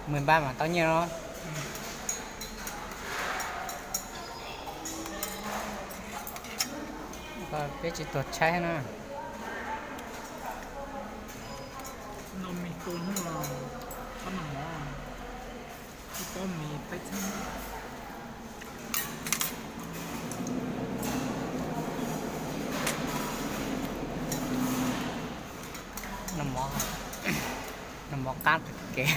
Mười ba mà tao nhớ nó. Peb tsis tuag tshaib na. Noj mov, noj mov qab kev.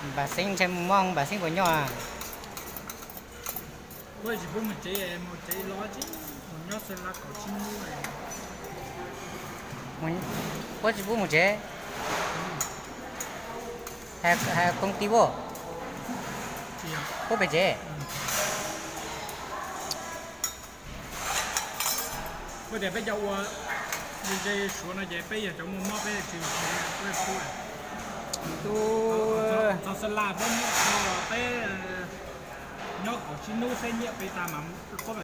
Npam Xeeb ntshe mus mob, Npam Xeeb puas nyob? Puab tsis pub mus tsev? Hais koob tij puab, puab pem tsev. Peb tias peb cov ua ze Suav no ces peb yog cov muaj mob peb tsis mus tsev, peb pub. Txog Xeeb Las peb muab tso, peb nyob kaum tsib hnub xwb nyiaj peb tag mas peb